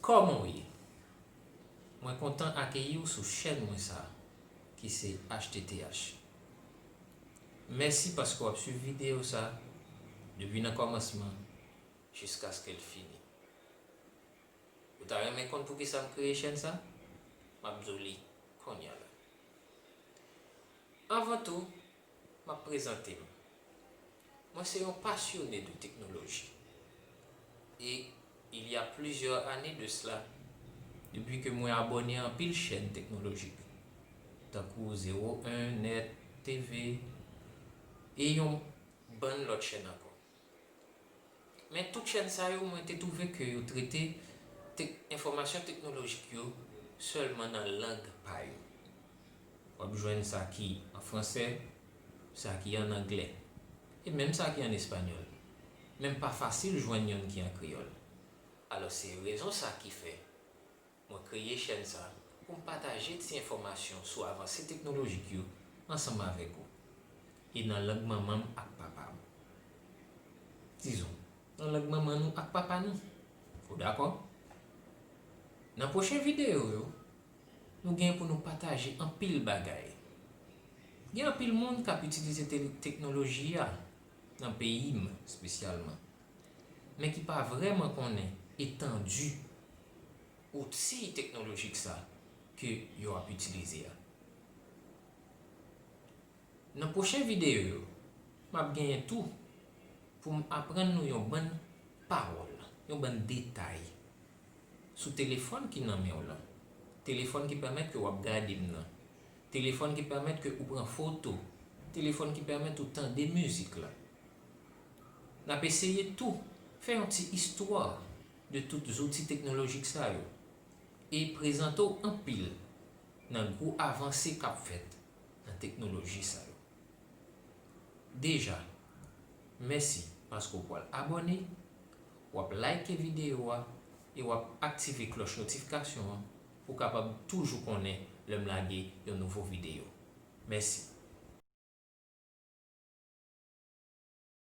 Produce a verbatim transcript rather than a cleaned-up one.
Kòman w ye? Mwen kontan akeyi w sou chèn mwen sa, ki se H T T H. Mèsi paske w ap swiv videyo sa depi nan kòmansman jiskaske l fini. Ou ta renmen konn poukisa m kreye chèn sa? M ap di w li kounye a la. Anvan tou, m ap prezante m. Mwen se yon pasyone de teknoloji. E il y a plusieurs années de cela, depi ke mwen abòne anpil chèn teknolojik, tankou zewo en Net T V e yon bann lòt chèn ankò. Men tout chèn sa yo, mwen te twouve ke yo trete tek-, enfòmasyon teknolojik yo sèlman nan lang pa yo. W ap jwenn sa ki an fransè, sa ki an anglè, e menm sa ki an espanyòl. Men pa fasil jwenn yonn ki an kreyòl. Alò, se rezon sa ki fè mwen kreye chèn sa pou m pataje ti enfòmasyon sou avanse teknolojik yo ansanm avèk ou, e nan lang manman m ak papa m. Dizon, nan lang manman nou ak papa nou. Ou dakò? Nan pwochen videyo yo, nou gen pou nou pataje anpil bagay. Gen anpil moun k ap itilize te-, teknoloji a nan peyi m espesyalman, men ki pa vrèman konnen etandi outi teknolojik sa ke yo ap itilize a. Nan pwochen videyo yo, m ap genyen tou pou m aprann nou yon bann pawòl, yon bann detay sou telefòn ki nan men w lan, telefòn ki pèmèt ke w ap gade m nan, telefòn ki pèmèt ke ou pran foto, telefòn ki pèmèt ou tande mizik la. N ap eseye tou fè yon ti istwa de tout zouti teknolojik sa yo e prezante w anpil nan gwo avanse k ap fèt nan teknoloji sa yo. Deja, mèsi paske w pral abòne, w ap like videyo a e w ap aktive klòch notifikasyon an pou w kapab toujou konnen lè m lage yon nouvo videyo. Mèsi.